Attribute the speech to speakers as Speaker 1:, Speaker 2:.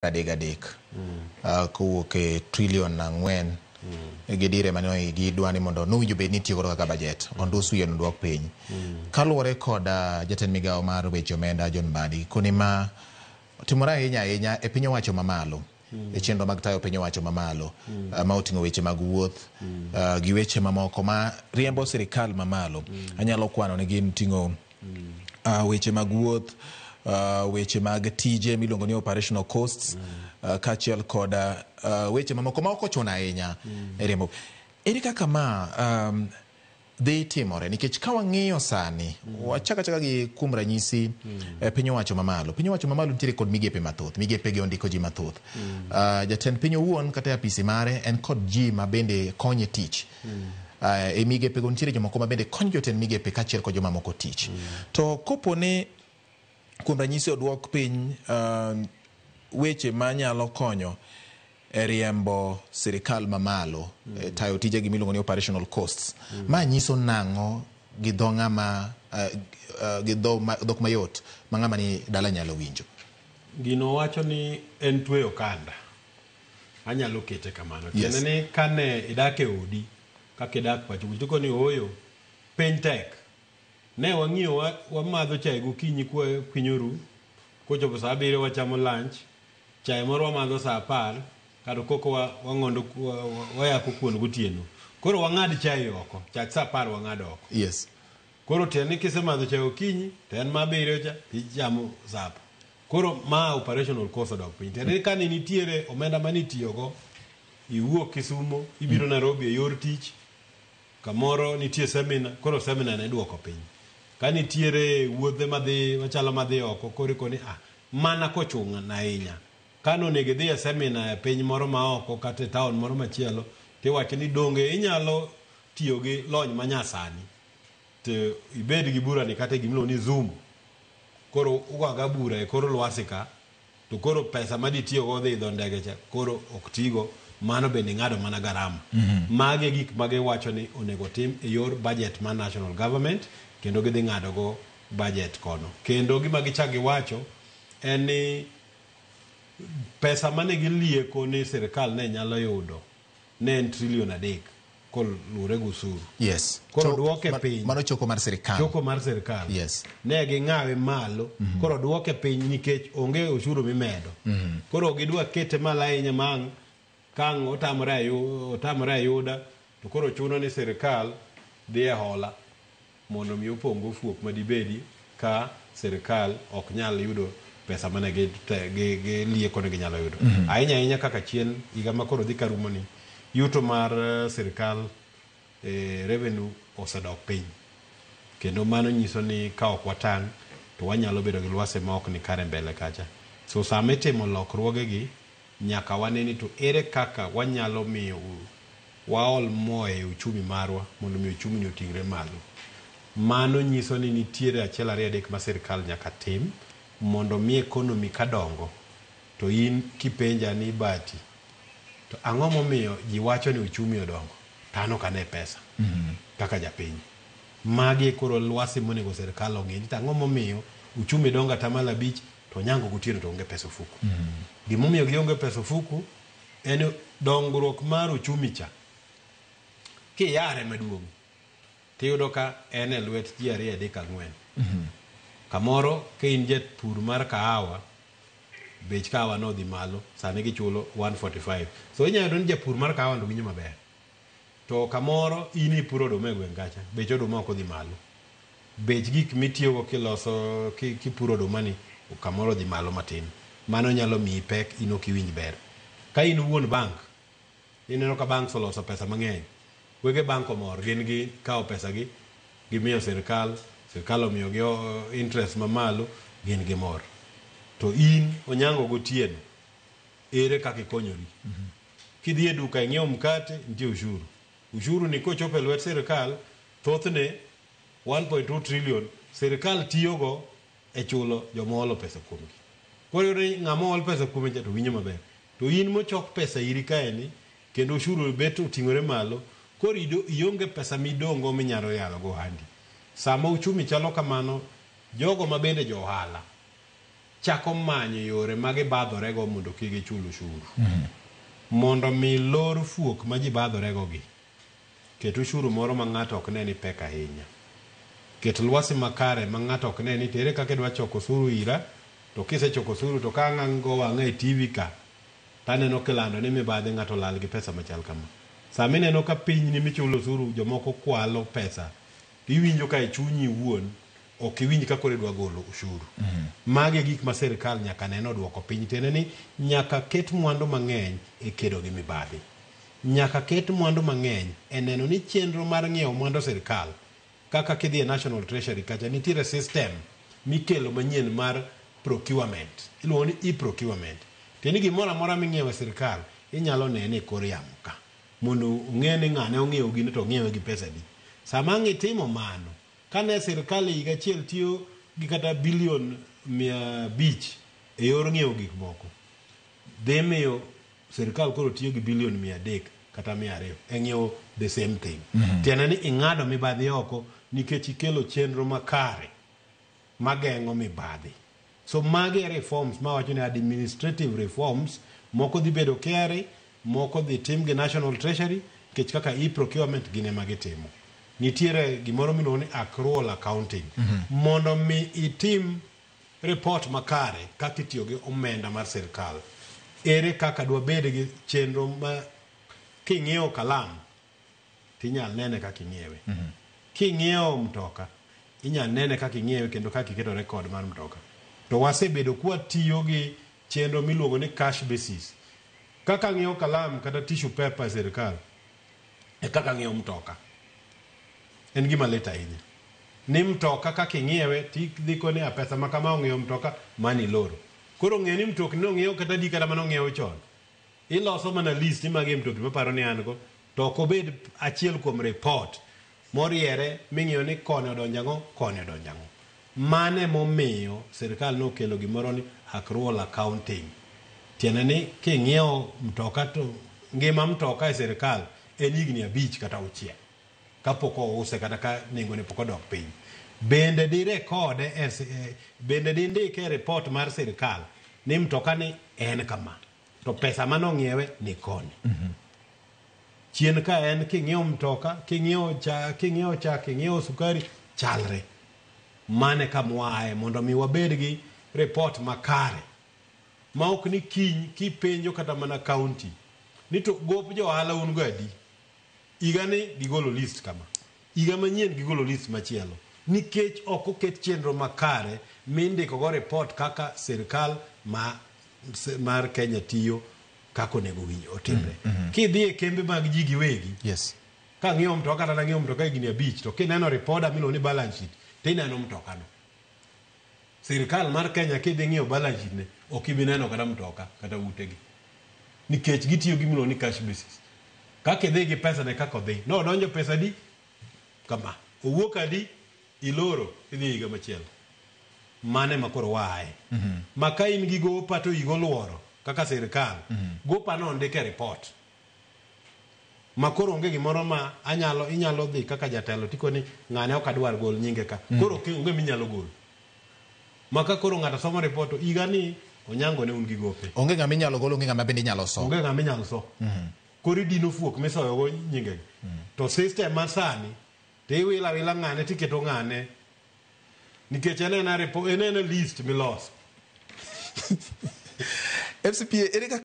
Speaker 1: 3 3 kowuok e trillion 4 gi dire mane gidwa ni mondo nowinjo bed ni itiyo godo kaka budget ondus wiye nodwok piny. Kaluwore kod jatend migawo mar weche omenda John Mbadi, koni ma timore ahinya ahinya e piny owacho mamalo e chenro mag tayo piny owacho mamalo ma oting'o weche mag wuoth gi weche mamoko ma riembo sirikal mamalo. Anyalo kwano ni gin ting'o weche mag wuoth, weche mag tije miluongo ni operational costs, kaachiel kod weche mamoko ma ok ochuno ahinya e riembo. Ere kaka ma dhi timore? Nikech ka wang'iyo sani, wachak achaka gi kuom ranyisi piny owacho mamalo. Piny owacho mamalo nitiere kod migepe mathoth. Migepe gi ondiko ji mathoth. Jatend piny owuon kata e apisi mare en kod ji ma bende konye tich. E migepe go nitiere jomoko ma bende konyo jotend migepe kaachiel kod jomamoko tich. To kopo ni kuom ranyisi oduok piny weche manyalo konyo e riembo sirikal mamalo e tayo tijegi miluongo ni operational costs, ma nyiso nang'o gi dho ng'ama gi dho dhok mayot ma ng'ama ni dala nyalo winjo?
Speaker 2: Gino wacho ni en tweyo okanda. Anyalo kete kamano. Tiende ni kane idak e odi, kaka idak pacho kucho, tikoni ooyo, piny tek. Ne wang'iyo wamadho chae gokinyi kwa piny oru, kochopo saa 7 wachamo lunch, chae moro wamadho saa 10, kata koko wang'ondo wayako kuon gotieno. Koro wang'ad chae oko, chak saa 10 wang'ad oko. Koro tiende ni kisemadho chae okinyi, to en ma 7 cha, ichamo supper. Koro ma operational cost odok piny. Tiende ni kane nitiere omenda mane itiyogo, iwuok Kisumo, ibiro Nairobi e yor tich, kamoro nitie seminar, koro seminar ne iduoko piny. Ka nitiere wuodhe madhi machalo madhi oko, koro ikoni ah, mana kochuno ahinya. Kane onego idhi e seminar e piny moro ma oko kata e town moro machielo, tiwacho ni donge inyalo tiyo gi lony manyasani to ibed gi bura ni kata e gimiluongo ni Zoom. Koro ugo aga bura e kor lwasi ka, to koro pesa maditiyogo dhi idho ndege cha koro ok tigo, mano bende ing'ado mana garama. Magi e gik ma giwacho ni onego tim e yor budget mar national government, kendo gidhi ng'ado go budget kono. Kendo gima gichak giwacho en ni pesa mane gilieko ni sirikal ne nyalo yudo ne en trillion 3 koluwore gi osuru. Koro duoke piny.
Speaker 1: Mano choko mar sirikal.
Speaker 2: Choko mar sirikal. Ne ging'awe malo. Koro duoke piny nikech onge osuru mimedo. Koro gidwa kete malo ahinya ma ang' ka ang' otamore ayuda to koro chuno ni sirikal dhi e hola mondo mi opong' go fuok madibedi ka sirikal ok nyal yudo pesa mane gilieko ni ginyalo yudo. Ahinya ahinya kaka chien higa ma koro dhi karumo ni yuto mar sirikal revenue osedok piny. Kendo mano nyiso ni ka ok watang' to wanyalo bedo gi lwasi ma ok ni kare mbele kacha. So sama itimo lokruoge gi nyaka wane ni to ere kaka wanyalo miyo waol mo e uchumi marwa mondo mi uchumi ni oting're malo. Mano nyiso ni nitiere 1 2 3 ma sirikal nyaka tim mondo mi economy kadongo to in kipenja ni Bati to ang'o momiyo ji wacho ni uchumi odongo to an ok ane pesa kaka japiny. Magi koro lwasi monego sirikal ong'i ni to ang'o momiyo uchumi dongo 5% to Onyango gotieno to onge pesa ofuku. Gimomiyo gionge pesa ofuku en dongruok mar uchumi cha kiyare maduong' tiyudo ka en e lwet ji 2 3 4. Kamoro ka in japur mar kahawa, bech kahawa nodhi malo, sani gichulo 145. So inyalo yudo ni japur mar kahawa ndo winjo maber. To kamoro in ipuro oduma e gweng' kacha, bech oduma ok odhi malo. Bech gik mitiyogo kiloso kipuro oduma ni kamoro odhi malo matin. Mano nyalo miyi pek in ok iwinj ber. Ka in wuon bank, ineno ka banks oloso pesa mang'eny. Wege bank omor, gin gi kawo pesa gi, gimiyo sirikal, sirikal omiyo gi interest mamalo, gin gimor. To in Onyango gotieno, ere kaka ikonyori? Kidhi e duka ing'iewo mkate, nitie ushuru. Ushuru ni kochopo e lwet sirikal, thothne 1.2 trillion sirikal tiyogo e chulo joma oolo pesa kuomgi. Koro iyudo ni ng'ama ool pesa kuome cha to winjo maber. To in mochok pesa iri kaeni, kendo ushuru bet oting'ore malo, koro ionge pesa midong'go minyalo yalo go ohandi. Sama uchumi chalo kamano, jogo ma bende jo ohala, chako manyo yore ma gibadhorego mondo kik gichul ushuru. Mondo mi lor fuok ma ji badhorego gi, ket ushuru moro ma ng'ato ok ne ni pek ahinya. Ket lwasi makare ma ng'ato ok ne ni to ere kaka idwa choko osuru ira, to kisechoko osuru to ka ang' go wang'a e TV ka, taneno kilando ni mibadhi ng'ato olal gi pesa machal kama. Sama ineno ka pinyni michulo osuru jomoko kwalo pesa, iwinjo ka e chunyi iwuon ok iwinj ka koro idwa golo ushuru. Magi e gik ma sirkal nyaka ne noduoko piny. Tiende ni nyaka ket mwandu mang'eny e kedo gi mibadhi. Nyaka ket mwandu mang'eny e neno ni chenro mar ng'iewo mwandu sirkal kaka kidhi e National Treasury kacha nitiere system mikelo manyien mar procurement. Iluongo ni e-procurement. Tiende ni gimoro amora ming'iewo e sirkal inyalo nene e kor yamo ka mondo ong'e ni ng'ane ong'iewo gino to ong'iewe gi pesa adi. Sama ang' itimo mano, kane sirkal e higa achiel tiyo gi kata bilion 500 e yor ng'iewo gik moko, dhi miyo sirkal koro tiyo gi bilion 300 kata 200 e ng'iewo the same thing. Tiende ni ing'ado mibadhi oko nikech ikelo chenro makare mageng'o mibadhi. So magi e reforms mawacho ni administrative reforms, moko dhi bedo KRA, moko dhi tim gi National Treasury, nikech kaka e-procurement gin ema gitimo. Nitiere gimoro miluongo ni accrual accounting. Mondo mi itim report makare kaka itiyo gi omenda mar sirkal. Ere kaka dwabed gi chenro ma king'iewo kalam tinyal nene kaka ing'iewe. King'iewo mtoka, inyal nene kaka ing'iewe kendo kaka iketo record mar mtoka. To wasebedo kwatiyo gi chenro miluongo ni cash basis. Kaka ng'iewo kalam kata tissue paper e sirkal, e kaka ng'iewo mtoka. En gima lit ahinya. Ni mtoka kaka ing'iewe, tidhi koni a pesa ma kama ong'iewo mtoka, mani iloro. Koro ng'e ni mtokni nong'iew kata adi kata manong'iew chon. Iloso mana list ni magi e mtokni maparo ni an go, to ok obed achiel kuom report moriere ming'iyo ni koni odonjo ang'o, koni odonjo ang'o. Mano emomiyo sirkal nokelo gimoro ni accrual accounting. Tiende ni king'iewo mtoka to ngima mtoka e sirkal en higni 5 kata 6 kapok ouse kata ka nengone pok odok piny. Bende di rekode e, bende di ndike e report mar sirkal ni mtoka ni en kama to pesa manong'iewe ni koni. Chien ka en king'iewo mtoka, king'iewo cha, king'iewo chak, king'iewo sukari, chalre. Mane kama waaye mondo mi wabed gi report makare ma ok ni kiny kipenjo kata mana county ni to gop jo ohala un go adi. Higa ni gigolo list kama, higa manyien gigolo list machielo nikech ok oket chenro makare mindiko go report kaka sirkal mar Kenya tiyo kaka onego winj otimre. Kidhi e kembe mag ji giwegi, ka ng'iewo mtoka kata nang'iewo mtoka higni 5 to kineno ripoda miluongo ni balance sheet tineno mtokano. Sirkal mar Kenya kidhi ng'iyo balance sheet ne ok ibi neno kata mtoka kata utegi nikech gitiyo gi miluongo ni cash basis. Kaka idhi gi pesa ne kaka odhi. No odonjo pesa adi kama, owuok adi iloro idhi higa machielo. Mane ma koro waaye. Ma ka in gi gopa to igo luoro kaka sirkal, gopa no ondik e report. Ma koro onge gimoro ma anyalo inyalo dhi kaka jatelo tikoni ng'ane ok adwar gol nyinge ka. Koro onge minyalo golo. Ma ka koro ng'ato somo report to higa ni Onyango ne un gi gope.
Speaker 1: Onge ng'ama inyalo golo, onge ng'ama bende inyalo so.
Speaker 2: Onge ng'ama inyalo so. Koro idino fuok misoyogo nyingegi. To system ma sani to iwilo awila ng'ane tiketo ng'ane nikech en ena report, en ena list miloso.
Speaker 1: FCPA ere kaka